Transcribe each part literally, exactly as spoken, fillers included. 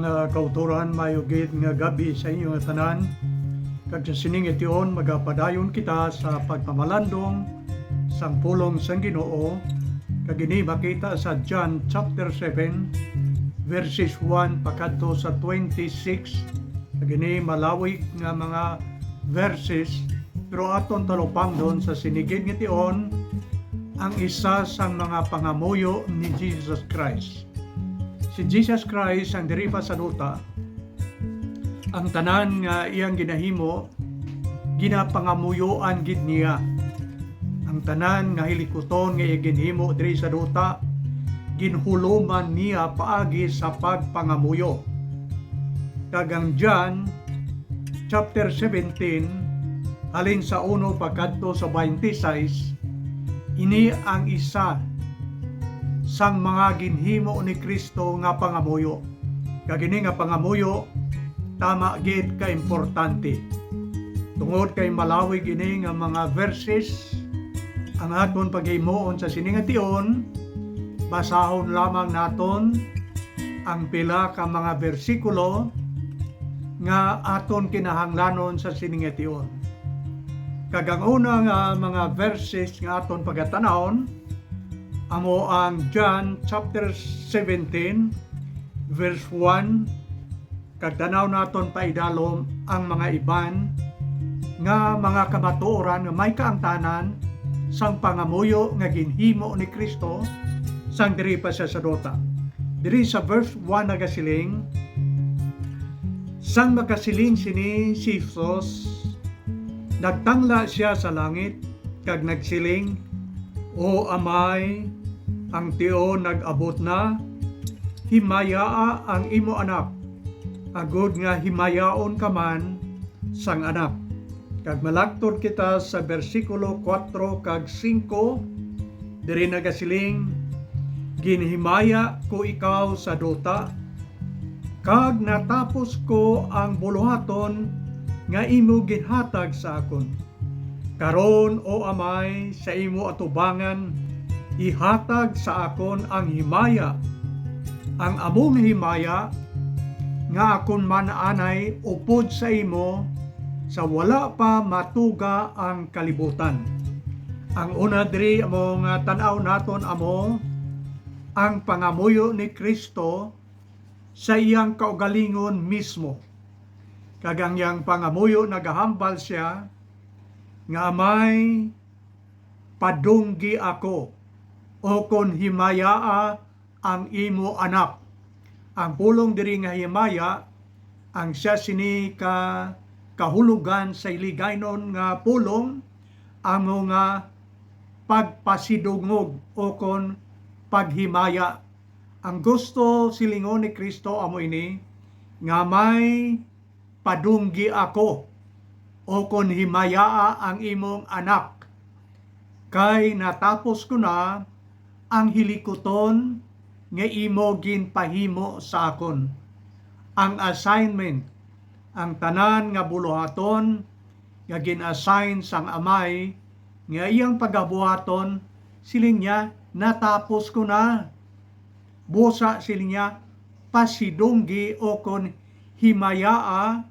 Sa kauturan, mayo gid nga gabi sa inyo nga tanan. Kag sa sining tion, magapadayon kita sa pagpamalandong sang pulong sang Ginoo, kag ini makita sa John chapter seven, verses one pakadto sa twenty-six. Kag ini malawig nga mga verses, pero aton talupangdon sa sining gid nga tion ang isa sang mga pangamuyo ni Jesus Christ. Si Jesus Christ ang diri pa sa duta, ang tanan nga iyang ginahimo, ginapangamuyoan gid niya. Ang tanan nga hilikuton nga iya ginhimo diri sa duta, ginhuloman niya paagi sa pagpangamuyo. Kag ang John chapter seventeen, halin sa uno pakadto sa twenty-six, ini ang isa sang mga ginhimo ni Cristo nga pangamuyo. Kag ini nga pangamuyo, tama gid ka importante. Tungod kay malawig ini nga mga verses, ang aton paghimuon sa sini nga tion, basahon lamang naton ang pila ka mga bersikulo nga aton kinahanglanon sa sini nga tion. Kag ang una nga mga verses nga aton pagatan-awon amo ang John chapter seventeen, verse one, kag tan-aw naton paidalom ang mga iban nga mga kamatuoran nga may kaangtanan sang pangamuyo nga ginhimo ni Cristo sang diri pa siya sa duta. Diri sa verse one nagasiling, sang makasiling sini si Jesus, nagtangla sia sa langit kag nagsiling, "O Amay, ang tion nag-abot na, himayaa ang imo anak, agod nga himayaon ka man sang anak." Kag malagtod kita sa bersikulo kuwatro kag singko, diri nagasiling, "Ginhimaya ko ikaw sa duta, kag natapos ko ang buluhaton nga imo ginhatag sa akon. Karon, O Amay, sa imo atubangan, ihatag sa akon ang himaya, ang amo nga himaya nga akon man anay upod sa imo sa wala pa matuga ang kalibutan." Ang una diri amo nga tan-aw naton amo ang pangamuyo ni Cristo sa iyang kaugalingon mismo. Kag ang iyang pangamuyo nagahambal sia nga, "Amay, padunggi ako, ukon himayaa ang imo anak." Ang pulong diri nga himaya, ang sia sini ka kahulogan sa Hiligaynon nga pulong, amo nga pagpasidungog ukon paghimaya. Ang gusto silingon ni Cristo amo ini, nga, "May padunggi ako, ukon himayaa ang imong anak, kay natapos ko na ang hilikuton nga imo ginpahimo sa akon." Ang assignment, ang tanan nga buluhaton nga gin-assign sang Amay nga iyang pagabuhaton, siling niya, "Natapos ko na." Busa, siling niya, "Pasidunggi ukon himayaa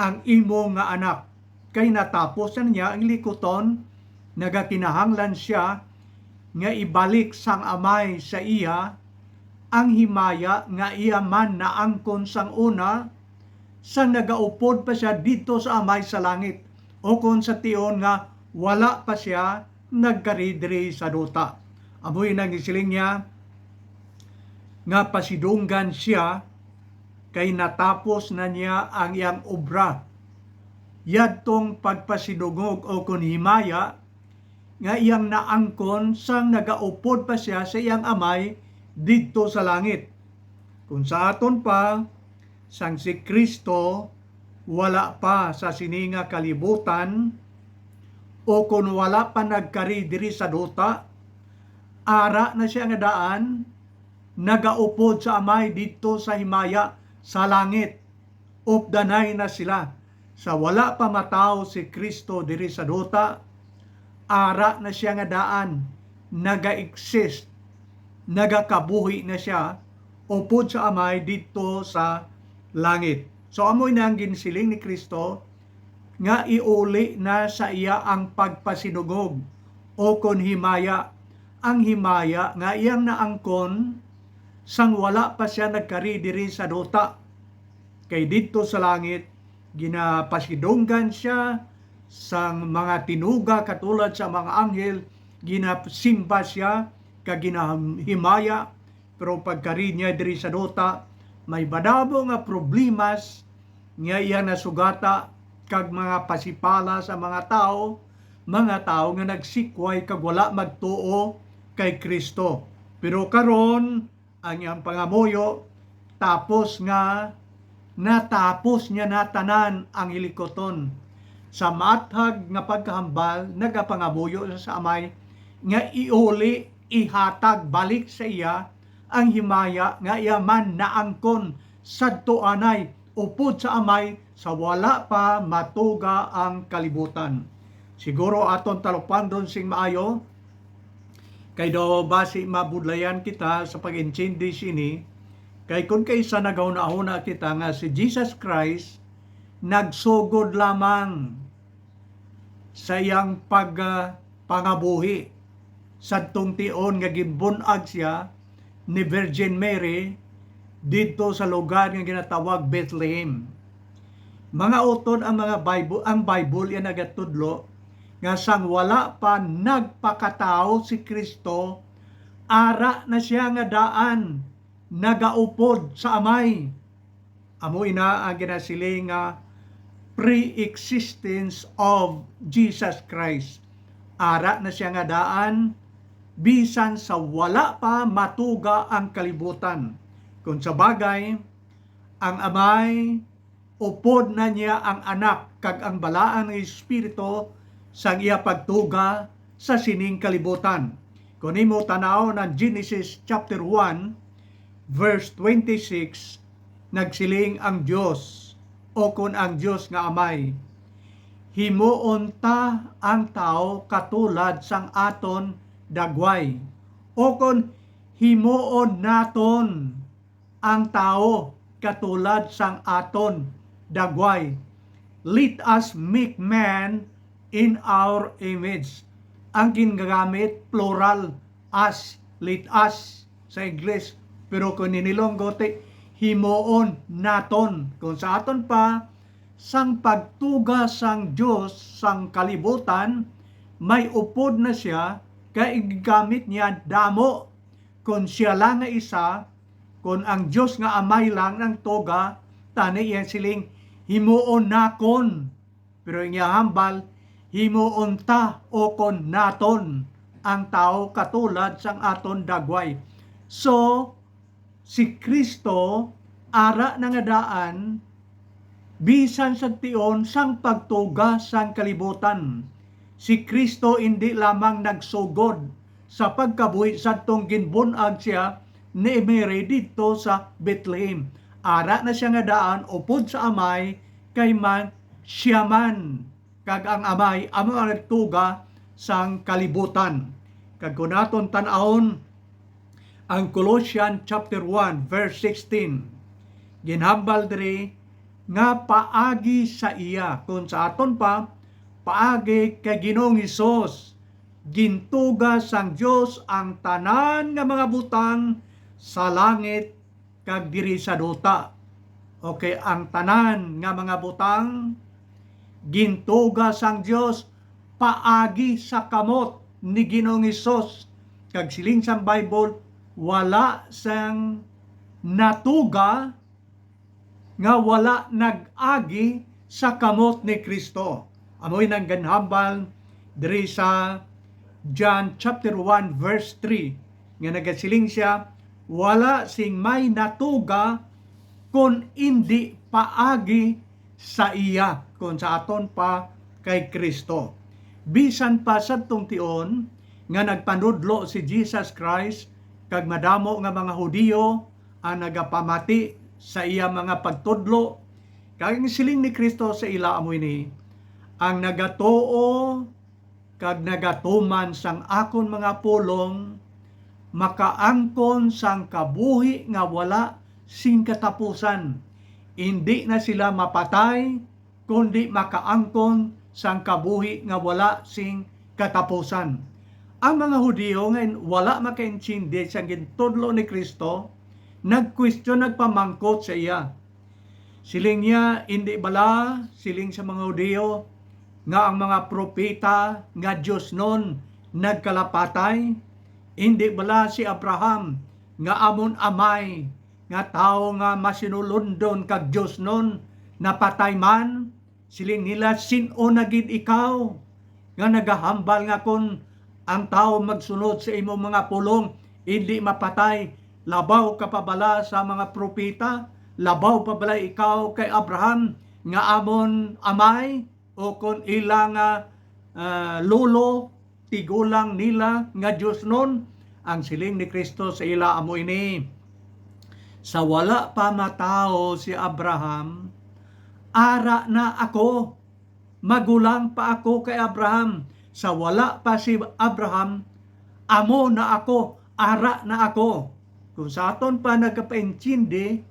ang imo nga anak." Kay natapos na niya ang likuton, nagakinahanglan sia nga ibalik sang Amay sa iya ang himaya nga iya man naangkon sang una, sang nagaupod pa sia didto sa Amay sa langit, ukon sa tion nga wala pa sia nagkari diri sa duta. Amo ina ang siling niya nga pasidunggan sia, kay natapos na niya ang iyang obra. Yadtong pagpasidungog ukon himaya nga iyang naangkon sang nagaupod pa sia sa iyang Amay didto sa langit. Kung sa aton pa, sang si Cristo wala pa sa sini nga kalibutan, ukon wala pa nagkari diri sa duta, ara na sia nga daan, nagaupod sa Amay didto sa himaya sa langit. Updanay na sila. Sa wala pa matawo si Cristo diri sa duta, ara na sia nga daan, naga-exist, nagakabuhi na sia upod sa Amay didto sa langit. So, amo na ang ginsiling ni Cristo, nga iuli na sa iya ang pagpasidungog, o kon himaya, ang himaya nga iyang naangkon sang wala pa sia nagkari diri sa duta. Kay didto sa langit, ginapasidunggan sia sang mga tinuga katulad sa mga anghel, ginasimba sia kag ginahimaya. Pero pagkari niya diri sa duta, may madamo nga problemas nga iya nasugata kag mga pasipala sa mga tawo, mga tawo nga nagsikway kag wala magtuo kay Cristo. Pero karon, ang iyang pangamuyo, tapos nga natapos niya na tanan ang hilikuton. Sa maathag nga pagkahambal, nagapangamuyo sa Amay nga iuli, ihatag balik sa iya ang himaya nga iya man naangkon sadto anay upod sa Amay sa wala pa matuga ang kalibutan. Siguro aton talupangdon sing maayo, kay daw basi mabudlayan kita sa pag-intindi sini, kay kon kaisa naghunahuna kita nga si Jesus Christ nagsugod lamang sa iyang pag, ah, pangabuhi sadtong tion nga ginbun-ag siya ni Virgin Mary didto sa lugar nga ginatawag Bethlehem. Mga utod, ang mga Bible, ang Bible iya nagatudlo nga sang wala pa nagpakatawo si Cristo, ara na sia nga daan nagaupod sa Amay. Amo ina ang ginasiling nga pre-existence of Jesus Christ. Ara na sia nga daan, bisan sa wala pa matuga ang kalibutan. Kung sa bagay, ang Amay, upod na niya ang Anak kag ang Balaan nga Espiritu sang iya pagtuga sa sining kalibutan. Kon imo tan-awon ang Genesis chapter one, verse twenty-six, nagsiling ang Dios, o kon ang Dios nga Amay, "Himuon ta ang tawo katulad sang aton dagway," o kon, "Himuon naton ang tawo katulad sang aton dagway." "Let us make man in our image." Ang ginagamit, plural, "us," "let us" sa Ingles. Pero kung inilonggo ti, "Himuon naton." Kung sa aton pa, sang pagtuga sang Dios sang kalibutan, may upod na sia, kay gigamit niya damo. Kon sia lang nga isa, kon ang Dios nga Amay lang ang tuga, tani iyang siling, "Himuon nakon." Pero ang iya hambal, "Himuon ta," o kon "naton," ang tawo katulad sang aton dagway. So, si Cristo ara na nga daan, bisan sa tion sang pagtuga sang kalibutan. Si Cristo indi lamang nagsugod sa pagkabuhi sadtong ginbun-ag sia ni Mary didto sa Bethlehem. Ara na sia nga daan upod sa Amay, kay man sia man kag ang Amay amo ang nagtuga sang kalibutan. Kag kon aton tan-awon ang Colossians chapter one, verse sixteen, ginhambal diri nga paagi sa iya, kon sa aton pa, paagi kay Ginoong Hesus, gintuga sang Dios ang tanan nga mga butang sa langit kag diri sa duta. Okay, ang tanan nga mga butang gintuga sang Dios paagi sa kamot ni Ginoong Hesus. Kag siling sang Bible, wala sang natuga nga wala nag-agi sa kamot ni Cristo. Amoy nang ginhambal diri sa John chapter one verse three, nga nagasiling sia, "Wala sing may natuga kon indi paagi sa iya," kon sa aton pa kay Cristo. Bisan pa sadtong tion nga nagpanudlo si Jesus Christ, kag madamo nga mga Hudiyo ang nagapamati sa iya mga pagtudlo, kag ang siling ni Cristo sa ila amo ini, "Ang nagatuo kag nagatuman sang akon mga pulong makaangkon sang kabuhi nga wala sing katapusan. Indi na sila mapatay, kundi makaangkon sang kabuhi nga wala sing katapusan. Ang mga Hudiyo nga wala makaintindi sang gintudlo ni Cristo, nagkwestiyon, nagpamangkot sa iya. Siling niya, "Indi bala," siling sa mga Hudiyo, "nga ang mga propeta nga diosnon nagkalapatay? Indi bala si Abraham nga amon amay nga tawo nga masinulondon kag diosnon napatay man?" Siling nila, "Sin-o na gid ikaw nga nagahambal nga kon ang tawo magsunod sa imo mga pulong, indi mapatay? Labaw ka pa bala sa mga propeta? Labaw pa bala ikaw kay Abraham nga amon amay, o kon ila nga, ah, lolo, tigulang nila nga diosnon?" Ang siling ni Cristo sa ila amo ini, "Sa wala pa matawo si Abraham, ara na ako. Magulang pa ako kay Abraham. Sa wala pa si Abraham, amo na ako, ara na ako." Kung sa aton pa nagapaintindi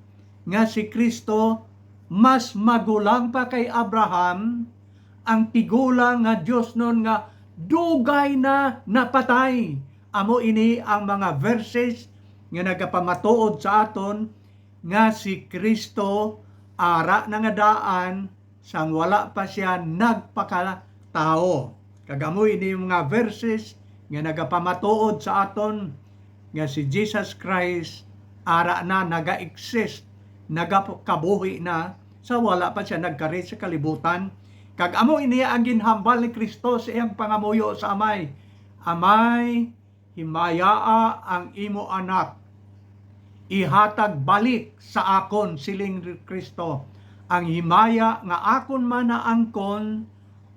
nga si Cristo mas magulang pa kay Abraham, ang tigulang nga diosnon nga dugay na napatay. Amo ini ang mga verses nga nagapamatuod sa aton nga si Cristo ara na nga daan sang wala pa sia nagpakatawo. Kag amo ini mga verses nga nagapamatuod sa aton nga si Jesus Christ ara na, naga-exist, nagakabuhi na sa wala pa sia nagkari sa kalibutan. Kag amo ini ang ginhambal ni Cristo sa iyang pangamuyo sa Amay, "Amay, himayaa ang imo anak. Ihatag balik sa akon," siling ni Cristo, "ang himaya nga akon man naangkon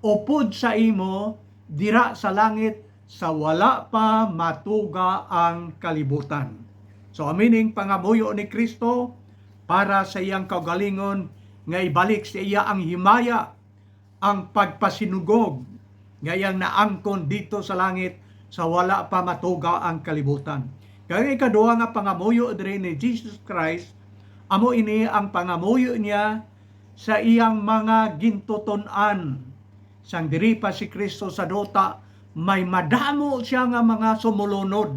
upod sa imo dira sa langit sa wala pa matuga ang kalibutan." So, amo ining pangamuyo ni Cristo para sa iyang kaugalingon nga ibalik sa iya ang himaya, ang pagpasinugog nga iyang naangkon didto sa langit sa wala pa matuga ang kalibutan. Kag ang ikaduha nga pangamuyo diri ni Jesus Christ, amo ini ang pangamuyo niya sa iyang mga gintuton-an. Sang diri pa si Cristo sa duta, may madamo siya nga mga sumulunod.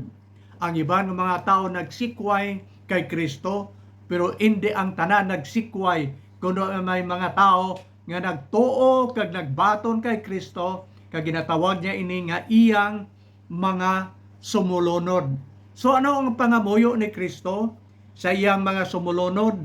Ang iban nga mga tawo nagsikway kay Cristo, pero indi ang tanan nagsikway, kuno may mga tawo nga nagtuo kag nagbaton kay Cristo, kag ginatawag niya ini nga iyang mga sumulunod. So, ano ang pangamuyo ni Cristo sa iyang mga sumulunod?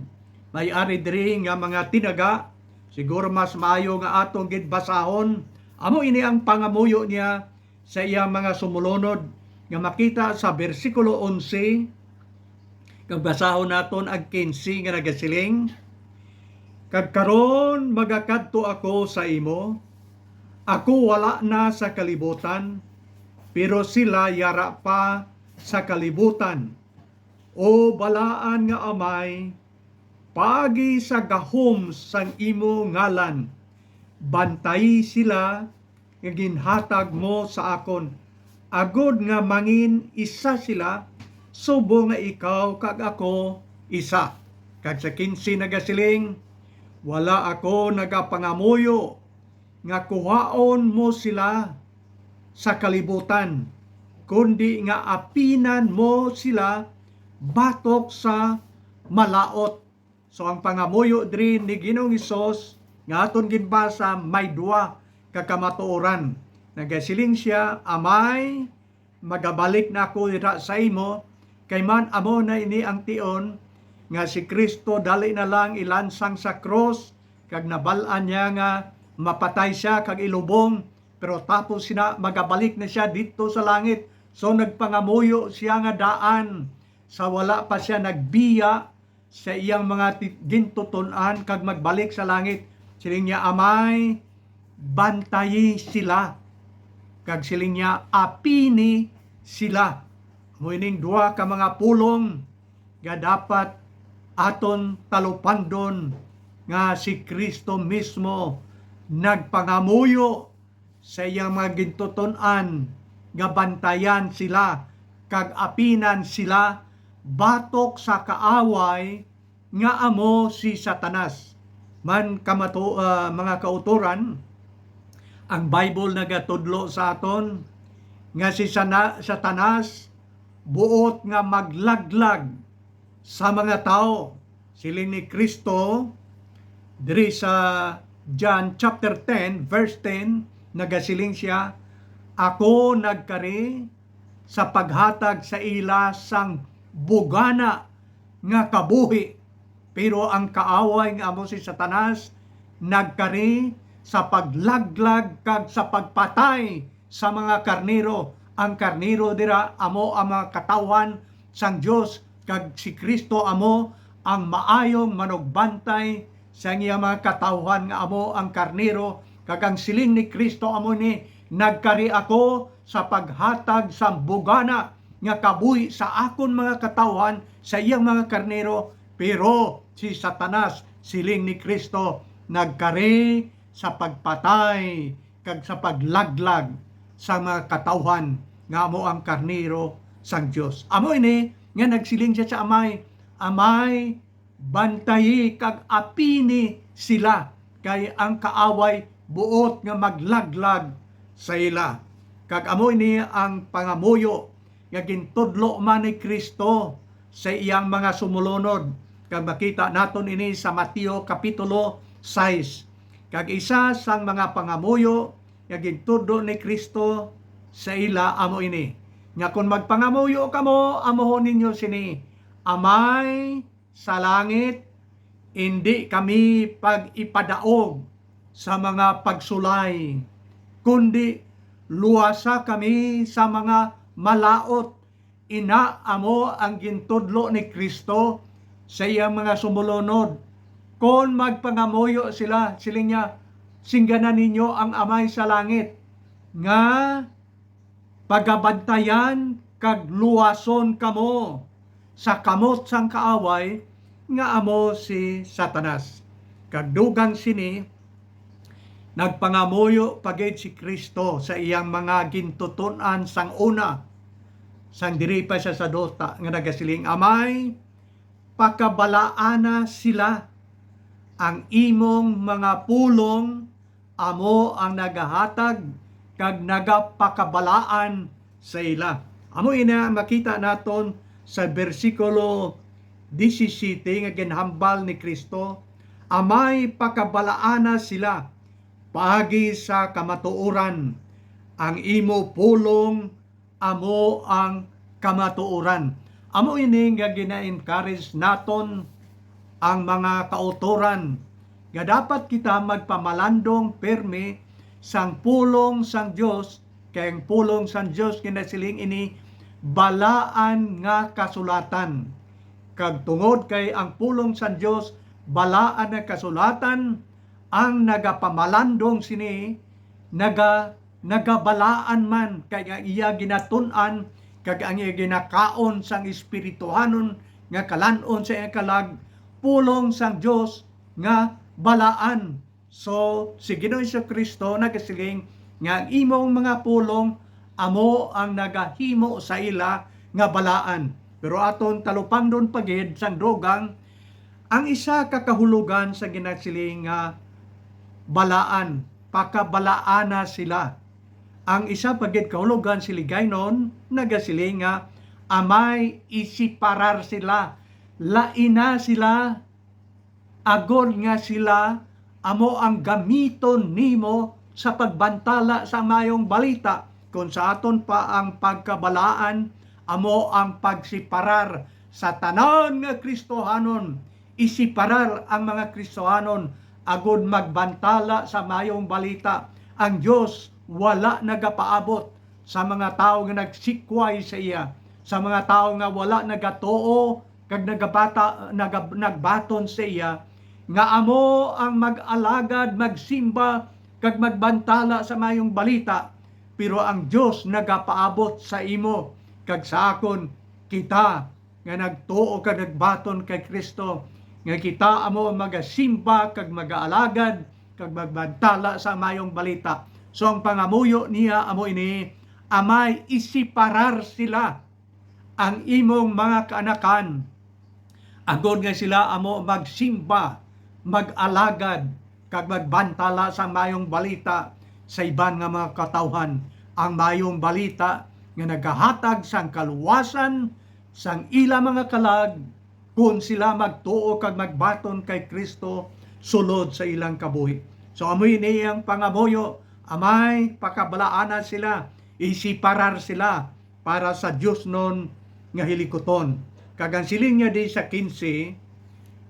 May ari diri nga mga tinaga, siguro mas maayo nga atong gid basahon. Amo ini ang pangamuyo niya sa iyang mga sumulunod nga makita sa bersikulo onse, kag basahon naton ang kinse nga nagasiling, "Kag karon magakadto ako sa imo, ako wala na sa kalibutan, pero sila yara pa sa kalibutan. O balaan nga Amay, paagi sa gahom sang imo ngalan, bantayi sila nga ginhatag mo sa akon, agod nga mangin-isa sila, subong nga ikaw kag ako isa." Kag sa kinse nagasiling, "Wala ako nagapangamuyo nga kuhaon mo sila sa kalibutan, kundi nga apinan mo sila batok sa malaut." So, ang pangamuyo diri ni Ginoong Hesus nga aton ginbasa may duha ka kamatuoran. Nagasiling sia, "Amay, magabalik na ako dira sa imo," kay man amo na ini ang tion nga si Cristo dali na lang ilansang sa krus, kag nabal-an niya nga mapatay sia kag ilubong, pero tapos sina magabalik na sia didto sa langit. So, nagpangamuyo sia nga daan sa wala pa sia nagbiya sa iyang mga ti-, gintuton-an kag magbalik sa langit. Siling niya, "Amay, bantayi sila." Kag siling niya, "Apini sila." Amo ining duha ka mga pulong nga dapat aton talupangdon, nga si Cristo mismo nagpangamuyo sa iyang mga gintuton-an nga bantayan sila kag apinan sila batok sa kaaway nga amo si Satanas. Man kamato-, ah, mga kautoran, ang Bible nagatudlo sa aton nga si Sana-, Satanas buot nga maglaglag sa mga tawo. Siling ni Kristo diri sa John chapter ten, verse ten, nagasiling sia, "Ako nagkari sa paghatag sa ila sang bugana nga kabuhi, pero ang kaaway nga amo si Satanas nagkari sa paglaglag kag sa pagpatay sa mga karnero." Ang karnero dira amo ang mga katawhan sang Dios, kag si Kristo amo ang maayong manugbantay sang iya mga katawhan nga amo ang karnero, kag ang siling ni Kristo amo ni, "Nagkari ako sa paghatag sang bugana nga kabuhi sa akon mga katawhan, sa iyang mga karnero." Pero si Satanas, siling ni Kristo, nagkari sa pagpatay kag sa paglaglag sa mga katawhan nga amo ang karnero sang Dios. Amo ini nga nagsiling siya sa Amay, "Amay, bantayi kag apini sila, kay ang kaaway buot nga maglaglag sa ila." Kag amo ini ang pangamuyo nga gintudlo man ni Kristo sa iyang mga sumulunod, kag makita naton ini sa Mateo Kapitulo sais. Kag isa sang mga pangamuyo nga gintudlo ni Kristo sa ila amo ini, nga, "Kon magpangamuyo kamo, amuhon ninyo sini: Amay sa langit, indi kami pag-ipadaog sa mga pagsulay, kundi luwasa kami sa mga malaut." Ina amo ang gintudlo ni Kristo sa iyang mga sumulunod. Kon magpangamuyo sila, siling niya, "Singgana ninyo ang Amay sa langit nga pagabantayan kag luwason kamo sa kamot sang kaaway nga amo si Satanas." Kag dugang sini, nagpangamuyo pa gid si Cristo sa iyang mga gintuton-an sang una, sang diri pa siya sa duta, nga nagasiling, "Amay, pakabalaana sila. Ang imong mga pulong amo ang nagahatag kag nagapakabalaan sa ila." Amo ina makita naton sa bersikulo disisiyete nga ginhambal ni Cristo, "Amay, pakabalaana sila paagi sa kamatuoran. Ang imo pulong amo ang kamatuoran." Amo ini nga gina-encourage naton ang mga kautoran, nga dapat kita magpamalandong pirmi sang pulong sang Dios, kay ang pulong sang Dios ginasiling ini balaan nga kasulatan. Kag tungod kay ang pulong sang Dios balaan nga kasulatan, ang nagapamalandong sini naga-, nagabalaan man, kay ang iya ginatun-an kag ang iya ginakaon sang espirituhanon nga kalan-on sa iyang kalag, pulong sang Dios nga balaan. So, si Ginoong Jesu-Cristo nagasiling nga ang imong mga pulong amo ang nagahimo sa ila nga balaan. Pero aton talupangdon pa gid sang dugang ang isa ka kahulogan sa ginasiling nga balaan, "Pakabalaana sila." Ang isa pa gid kahulogan, siligaynon, nagasiling nga, "Amay, isiparar sila, laina sila, agod nga sila amo ang gamiton nimo sa pagbantala sa Maayong Balita." Kon sa aton pa, ang pagkabalaan amo ang pagsiparar sa tanan nga Kristohanon. Isiparar ang mga Kristohanon agod magbantala sa Maayong Balita. Ang Dios wala nagapaabot sa mga tawo nga nagsikway sa iya, sa mga tawo nga wala nagatuo kag nagabata-, nagab-, nagbaton sa iya, nga amo ang mag-alagad, magsimba, kag magbantala sa Maayong Balita, pero ang Dios nagapaabot sa imo kag sa akon, kita nga nagtuo kag nagbaton kay Cristo, nga kita amo ang magasimba kag magaalagad kag magbantala sa Maayong Balita. So, ang pangamuyo niya amo ini, "Amay, isiparar sila, ang imong mga kaanakan, agod nga sila amo magsimba, mag-alagad, kag magbantala sang Maayong Balita sa iban nga mga katawhan, ang Maayong Balita nga nagahatag sang kaluwasan sang ila mga kalag kon sila magtuo kag magbaton kay Cristo sulod sa ilang kabuhi. So, amo ini ang pangamuyo, amay, pakabalaana sila, isiparar sila para sa diosnon nga hilikuton. Kag ang siling niya di sa quince,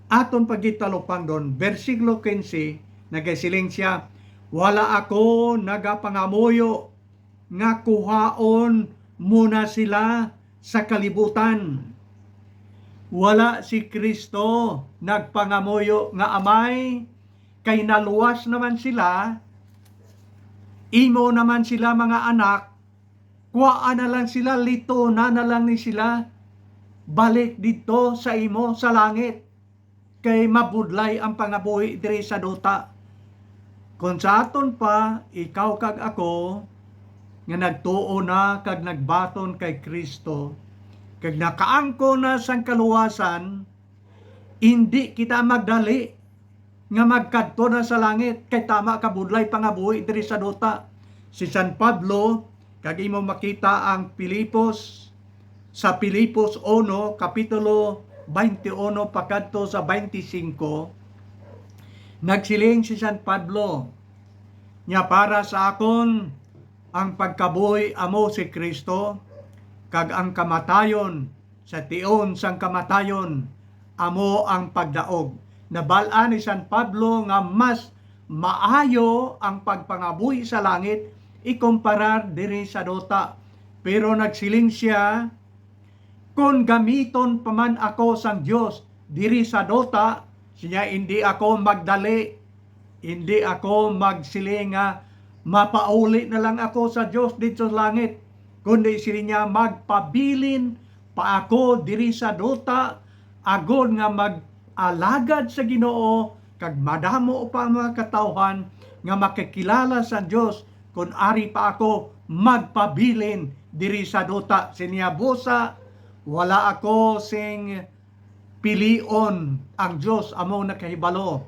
aton pagitalupangdon, bersikulo quince, nagasiling sia, "Wala ako nagapangamuyo nga kuhaon mo na sila sa kalibutan." Wala si Cristo nagpangamuyo nga, "Amay, kay naluwas naman sila, imo naman sila mga anak, kuhaa na lang sila, litona na lang ni sila, balik didto sa imo sa langit, kay mabudlay ang pangabuhi diri sa duta." Kon sa aton pa, ikaw kag ako, nga nagtuo na kag nagbaton kay Cristo, kag nakaangkon na sang kaluwasan, indi kita magdali nga magkadto na sa langit, kay tama ka budlay pangabuhi diri sa duta. Si San Pablo, kag imo makita ang Filipos, sa Filipos uno, kapitulo twenty-one pakadto sa twenty-five, nagsiling si San Pablo, nga, "Para sa akon, ang pagkabuhi amo si Cristo, kag ang kamatayon, sa tion sang kamatayon, amo ang pagdaog." Nabal-an ni San Pablo nga mas maayo ang pagpangabuhi sa langit ikumparar diri sa duta. Pero nagsiling sia, "Kon gamiton pa man ako sang Dios diri sa duta, siya, indi ako magdali, indi ako magsiling nga mapauli na lang ako sa Dios didto sa langit, kundi," siling niya, "magpabilin pa ako diri sa duta, agod nga mag-alagad sa Ginoo, kag madamo pa ang mga katawhan nga makakilala sa Dios, kon ari pa ako magpabilin diri sa duta." Siling niya, "Busa, wala ako sing pilion, ang Dios amo nakahibalo.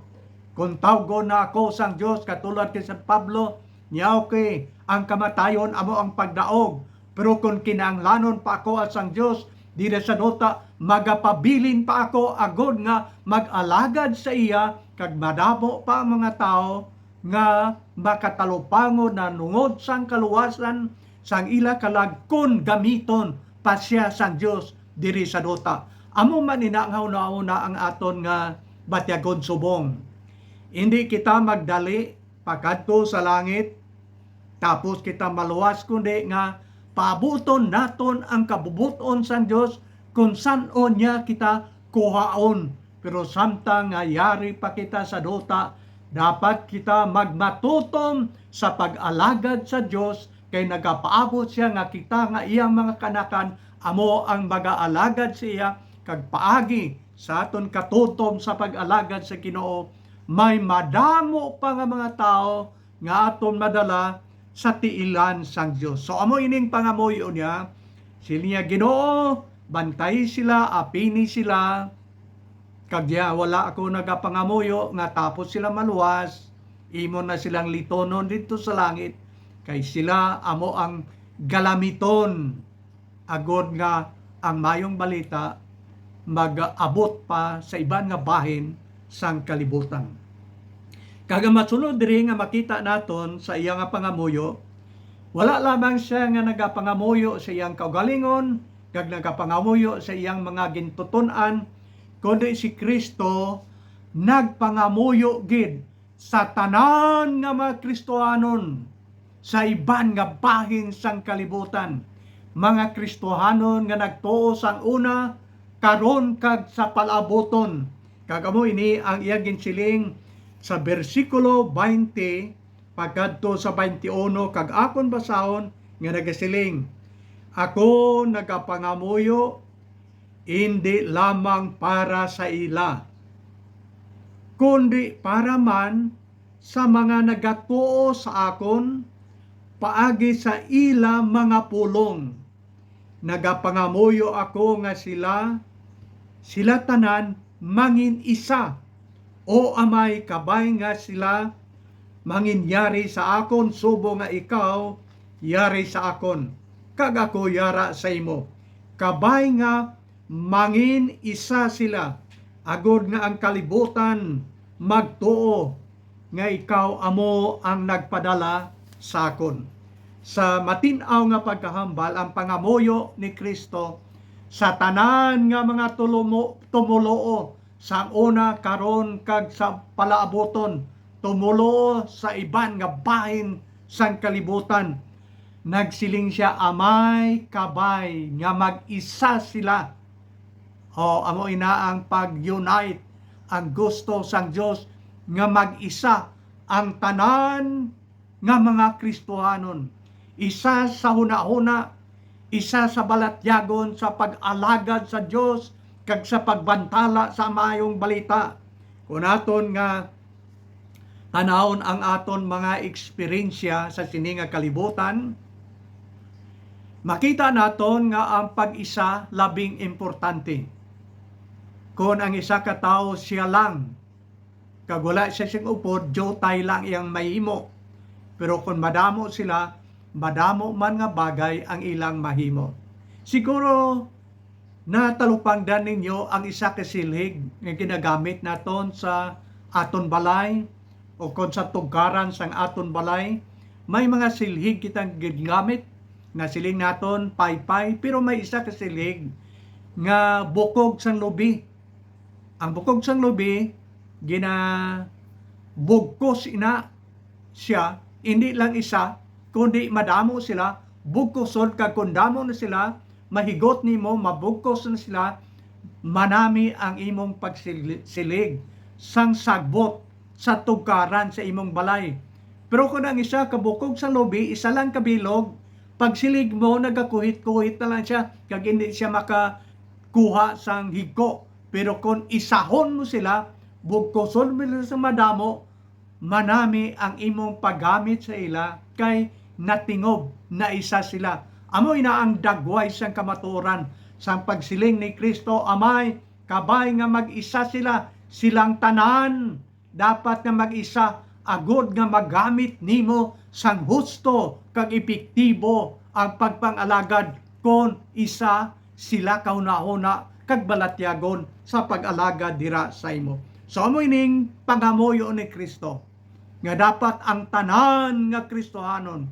Kon tawgon na ako sang Dios, katulad kay San Pablo, niya, okay, ang kamatayon amo ang pagdaog. Pero kon kinahanglanon pa ako sang Dios diri sa duta, magapabilin pa ako agod nga mag-alagad sa iya, kag madamo pa ang mga tawo nga makatalupangon nahanungod sang kaluwasan sang ila kalag kon gamiton pa sia sang Dios diri sa duta." Amo man ina nga hunahuna ang aton nga batyagon subong. Indi kita magdali pakadto sa langit, tapos kita maluwas, kundi nga paabuton naton ang kabubot-on sang Dios kon san-o niya kita kuhaon. Pero samtang nga yari pa kita sa duta, dapat kita magmatutom sa pag-alagad sa Dios, kay nagapaabot sia nga kita nga iyang mga kaanakan amo ang magaalagad sa iya, kag paagi sa aton katutom sa pag-alagad sa Ginoo, may madamo pa nga mga tawo nga aton madala sa tiilan sang Dios. So, amo ining pangamuyo niya. Siling niya, "Ginoo, bantayi sila, apini sila, kag ya, wala ako nagapangamuyo nga tapos sila maluwas, imo na silang litonon didto sa langit, kay sila amo ang galamiton, agod nga ang Maayong Balita mag-abot pa sa iban nga bahin sang kalibutan." Kag ang masunod diri nga makita naton sa iya nga pangamuyo, wala lamang sia nga nagapangamuyo sa iyang kaugalingon kag nagapangamuyo sa iyang mga gintuton-an, kundi si Cristo nagpangamuyo gid sa tanan nga mga Kristohanon sa iban nga bahin sang kalibutan, mga Kristohanon nga nagtuo sang una, karon, kag sa palaabuton. Kag amo ini ang iya ginsiling sa bersikulo twenty pagkadto sa twenty-one, kag akon basahon, nga nagasiling, "Ako nagapangamuyo indi lamang para sa ila, kundi para man sa mga nagatuo sa akon paagi sa ila mga pulong. Nagapangamuyo ako nga sila sila tanan mangin isa. O Amay, kabay nga sila mangin yari sa akon, subong nga ikaw yari sa akon, kag ako yara sa imo. Kabay nga mangin isa sila, agod nga ang kalibutan magtuo nga ikaw amo ang nagpadala sa akon. Sa matin-aw nga pagkahambal, ang pangamuyo ni Cristo sa tanan nga mga tulumo-, tumoluo, sang una, karon, kag sa palaabuton, tumoluo sa iban nga bahin sang kalibutan. Nagsiling sia, "Amay, kabay nga mag-isa sila." O, amo ina ang pag-unite, ang gusto sang Dios nga mag-isa ang tanan nga mga Kristohanon, isa sa hunahuna, isa sa balatyagon sa pag-alagad sa Dios kag sa pagbantala sa Maayong Balita. Kung aton nga tanawon ang aton mga eksperyensya sa sini nga kalibutan, makita naton nga ang pag-isa labing importante. Kon ang isa ka tawo siya lang, kag wala siya sing upod, diutay lang iyang mahimo. Pero kon madamo sila, madamo man nga bagay ang ilang mahimo. Siguro, natalupangdan ninyo ang isa ka silhig nga ginagamit naton sa aton balay o kon sa tugkaran sang aton balay. May mga silhig kitang ginagamit, nasiling naton paypay, pero may isa ka silhig nga bukog sang lubi. Ang bukog sang lubi, ginabugkos ina siya, hindi lang isa, kundi madamo sila, bugkoson, kag kon damo na sila, mahigot nimo, mabugkos na sila, manami ang imong pagsilig sang sagbot sa tugkaran sa imong balay. Pero kon ang isa ka bukog sang lubi, isa lang ka bilog, pagsilig mo, nagakuhit-kuhit na lang siya, kag hindi siya makakuha sang higko. Pero kon isahon mo sila, bugkoson mo sila sa madamo, manami ang imong paggamit sa ila, kay natingob na isa sila. Amo ina ang dagway sang kamatuoran sang pagsiling ni Cristo, "Amay, kabay nga mag-isa sila, silang tanan dapat nga mag-isa, agod nga magamit nimo sang husto kag epektibo ang pagpang-alagad kon isa sila kahunahuna kag balatyagon sa pag-alagad dira sa imo." So, amo ining pangamuyo ni Cristo, nga dapat ang tanan nga Kristohanon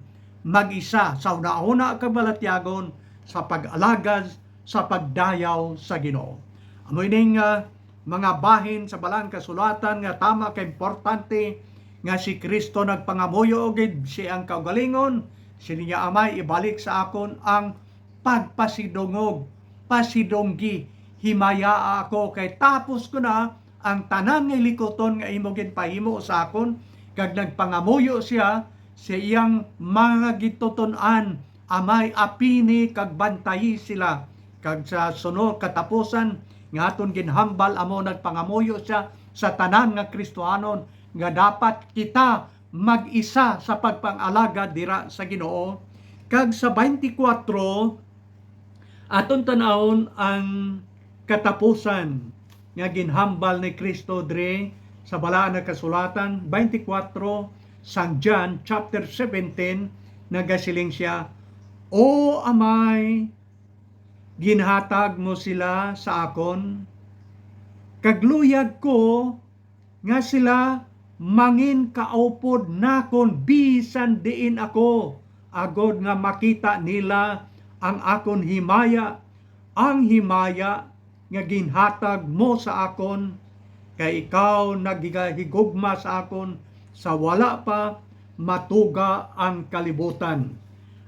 mag-isa sa hunahuna kag balatyagon sa pag-alagad sa pagdayaw sa Ginoo. Amo ining, ah, mga bahin sa Balaan Kasulatan nga tama ka importante, nga si Cristo nagpangamuyo gid, siya ang kaugalingon, siling niya, "Amay, ibalik sa akon ang pagpasidungog, pasidunggi, himayaa ako, kay tapos ko na ang tanan nga hilikuton nga imo ginpahimo sa akon." Kag nagpangamuyo siya sa iyang mga gintuton-an, "Amay, apini kag bantayi sila." Kag sa sunod, katapusan nga aton ginhambal, amo nagpangamuyo siya sa tanan nga Kristohanon nga dapat kita mag-isa sa pagpang-alagad dira sa Ginoo. Kag sa twenty-four, aton tan-awon ang katapusan nga ginhambal ni Cristo diri sa Balaan nga Kasulatan, twenty-four sang John chapter seventeen, nagasiling sia, "O Amay, ginhatag mo sila sa akon, kag luyag ko nga sila mangin kaupod nakon bisan diin ako, agod nga makita nila ang akon himaya, ang himaya nga ginhatag mo sa akon, kay ikaw nagahigugma sa akon sa wala pa matuga ang kalibutan."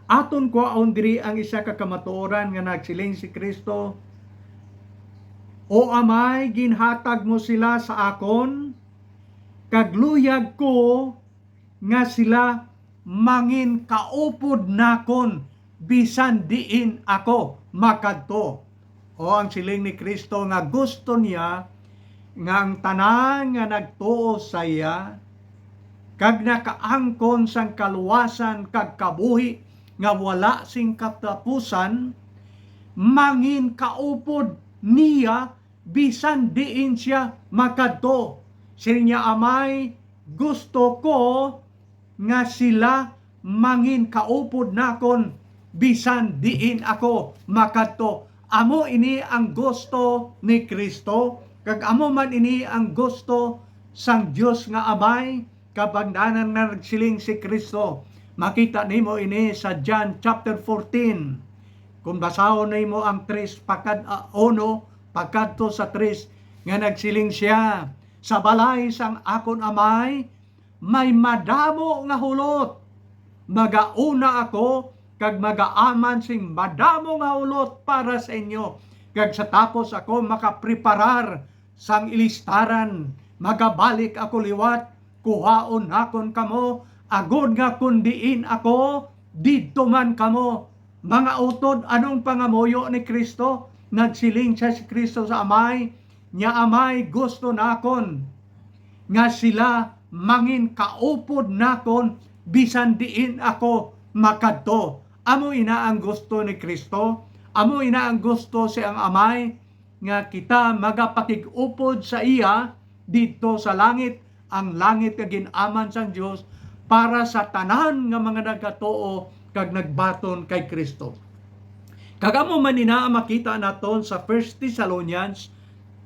Aton kuhaon diri ang isa ka kamatuoran nga nagsiling si Cristo, "O Amay, ginhatag mo sila sa akon, kag luyag ko nga sila mangin kaupod nakon bisan diin ako makadto." O, ang siling ni Cristo nga gusto niya nga ang tanan nga nagtuo sa iya kag nakaangkon sang kaluwasan kag kabuhi nga wala sing katapusan, mangin kaupod niya bisan diin sia makadto. Siling niya, "Amay, gusto ko nga sila mangin kaupod nakon bisan diin ako makadto." Amo ini ang gusto ni Cristo, kag amo man ini ang gusto sang Dios nga Amay. Kabangdanan nga nagsiling si Cristo. Makita nimo ini sa John chapter fourteen. Kung basahon nimo ang tres pakad, ah, uno pakadto sa tres, nga nagsiling sia, "Sa balay sang akon Amay may madamo nga hulot. Magauna ako kag magaaman sing madamo nga hulot para sa inyo, kag sa tapos ako makapreparar sang ilistaran, magabalik ako liwat. Kuhaon nakon kamo, agod nga kon diin ako, didto man kamo." Mga utod, anong pangamuyo ni Cristo? Nagsiling siya si Cristo sa Amay, niya, "Amay, gusto nakon nga sila mangin kaupod nakon bisan diin ako makadto." Amo ina ang gusto ni Cristo. Amo ina ang gusto sa ang Amay, nga kita magapakig-upod sa iya didto sa langit, ang langit nga gin-aman sang Dios para sa tanan nga mga nagatuo kag nagbaton kay Cristo. Kag amo man ina ang makita naton sa First Thessalonians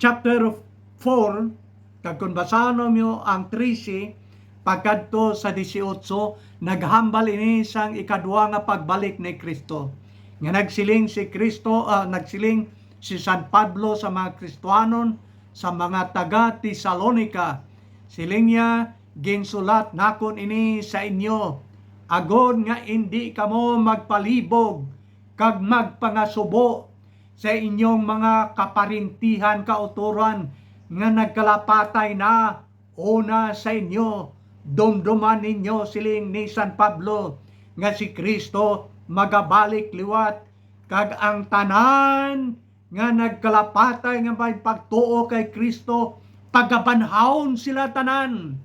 chapter four, kag kung basahon mo ang trese pagkadto sa dieciocho, naghambal ini sang ikadua nga pagbalik ni Cristo, nga nagsiling si Cristo, ah, nagsiling si San Pablo sa mga Kristianon, sa mga taga Tesalonica. Siling niya, "Ginsulat nakon ini sa inyo, agod nga indi kamo magpalibog kag magpangasubo sa inyong mga kaparintihan kautoran nga nagkalapatay na una sa inyo. Dumduman ninyo," siling ni San Pablo, "nga si Cristo magabalik liwat, kag ang tanan nga nagkalapatay nga may pagtuo kay Cristo, pagabanhawon sila tanan,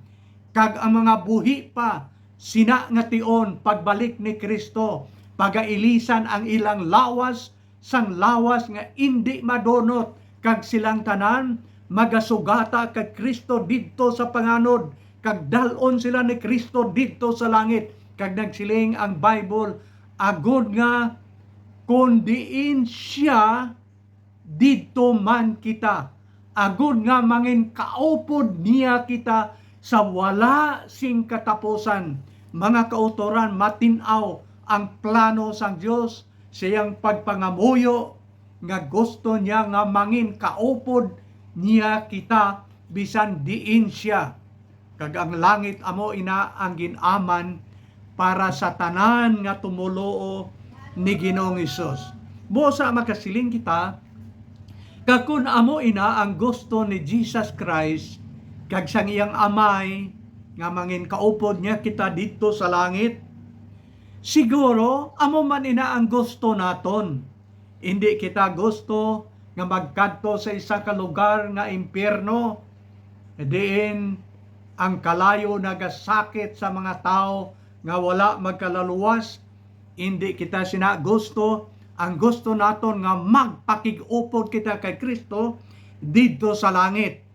kag ang mga buhi pa sina nga tion pagbalik ni Cristo, pagailisan ang ilang lawas sang lawas nga indi madunot, kag silang tanan magasugata kay Cristo didto sa panganod, kag dal-on sila ni Cristo didto sa langit." Kag nagsiling ang Bible, "Agod nga kon diin sia, didto man kita, agod nga mangin kaupod niya kita sa wala sing katapusan." Mga kautoran, matin-aw ang plano sang Dios sa iyang pagpangamuyo, nga gusto niya nga mangin kaupod niya kita bisan diin sia. Kag ang langit amo ina ang gin-aman para sa tanan nga tumoluo ni Ginoong Hesus. Busa makasiling kita, kag kun amo ina ang gusto ni Jesus Christ kag sang iyang Amay nga mangin kaupod niya kita didto sa langit, siguro amo man ina ang gusto naton. Indi kita gusto nga magkadto sa isa ka lugar nga impiyerno, diin ang kalayo nagasakit sa mga tawo nga wala magkalaluwas. Indi kita sina gusto. Ang gusto naton nga magpakig-upod kita kay Cristo didto sa langit.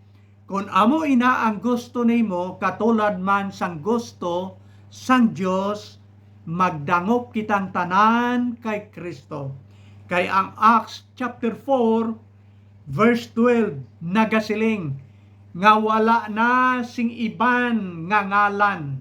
Kon amo ina ang gusto nimo, katulad man sang gusto sang Dios, magdangop kitang tanan kay Cristo. Kay ang Acts chapter four, verse twelve nagasiling nga wala na sing iban nga ngalan,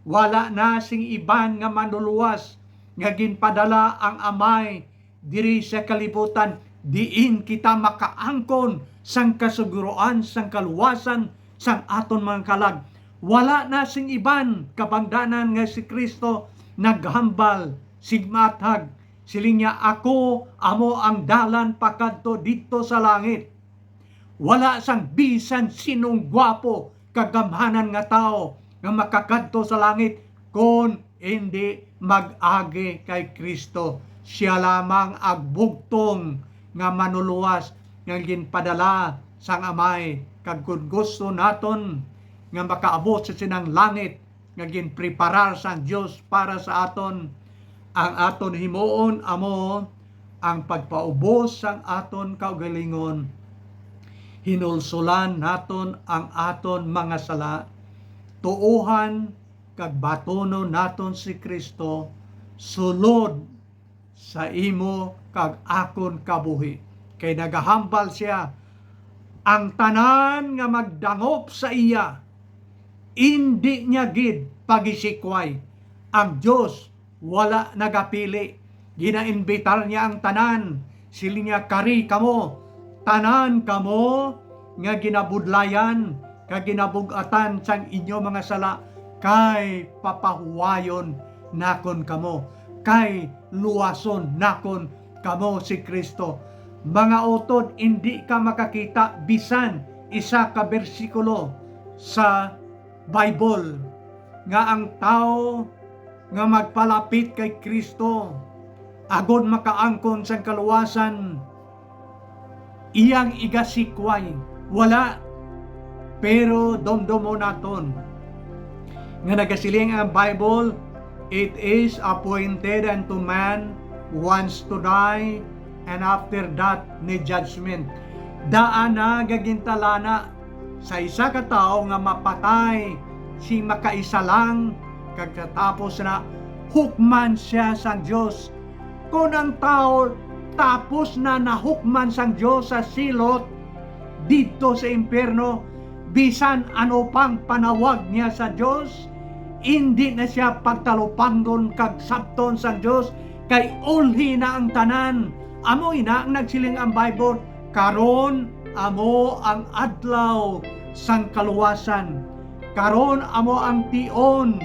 wala na sing iban nga manluluwas nga ginpadala ang Amay diri sa kalibutan, diin kita makaangkon sang kasiguruan sang kaluwasan sang aton mga kalag. Wala na sing iban, kabangdanan nga si Cristo naghambal, sigmathag, siling niya, "Ako amo ang dalan pakadto didto sa langit." Wala sang bisan sinong gwapo kag gamhanan nga tawo nga makakadto sa langit kon indi mag-agi kay Cristo. Sia lamang ang bugtong nga manluluwas nga ginpadala sang Amay, kag kon gusto naton nga makaabot sa sinang langit nga ginpreparar sang Dios para sa aton, ang aton himuon amo ang pagpaubos sang aton kaugalingon. Hinulsolan naton ang aton mga sala, tuohan kag batunon naton si Cristo sulod sa imo kag akon kabuhi. Kay nagahambal sia, ang tanan nga magdangop sa iya, indi niya gid pagisikway. Ang Dios wala nagapili. Ginaimbitar niya ang tanan. Siling niya, "Kari kamo, tanan kamo nga ginabudlayan kag ginabug-atan sang inyo mga sala, kay papahuwayon nakon kamo, kay luwason nakon kamo si Cristo." Mga utod, indi ka makakita bisan isa ka bersikulo sa Bible nga ang tawo nga magpalapit kay Cristo agod makaangkon sang kaluwasan, iyang igasikway. Wala. Pero dumdumon naton nga nagasiling ang Bible, "It is appointed unto man once to die, and after that ni judgment." Daan na nga gintalana sa isa ka tawo nga mapatay sing makaisa lang, kag sa tapos na hukman sia sang Dios. Kon ang tawo tapos na nahukman sang Dios sa silot didto sa impyerno, bisan ano pang panawag niya sa Dios, indi na sia pagtalupanggon kag sabton sang Dios, kay ulhi na ang tanan. Amo ina ang nagsiling ang Bible, "Karon amo ang adlaw sang kaluwasan. Karon amo ang tion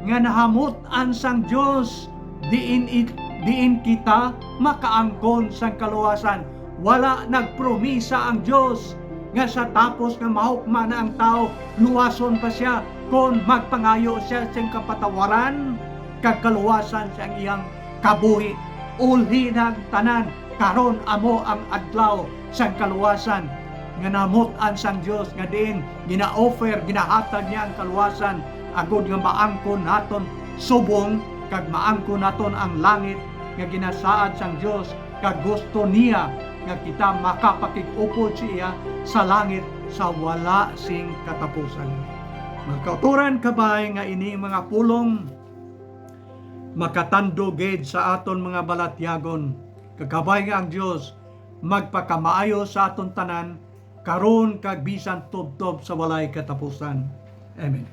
nga nahamut-an sang Dios, diin it-, diin kita makaangkon sang kaluwasan." Wala nagpromisa ang Dios nga sa tapos nga mahukman na ang tawo, luwason pa sia kon magpangayo sia sing kapatawaran kag kaluwasan sa iyang kabuhi. Ulhi na ang tanan, karon amo ang adlaw sang kaluwasan nga namut-an sang Dios, nga diin gina-offer, ginahatag niya ang kaluwasan agod nga maangkon naton subong kag maangkon naton ang langit nga ginasaad sang Dios, kag gusto niya nga kita makapakig-upod sa iya sa langit sa wala sing katapusan. Mga kauturan, kabay nga ini mga pulong makatandog gid sa aton mga balatyagon. Kag kabay nga ang Dios magpakamaayo sa aton tanan, karon kag bisan tubtob sa walay katapusan. Amen.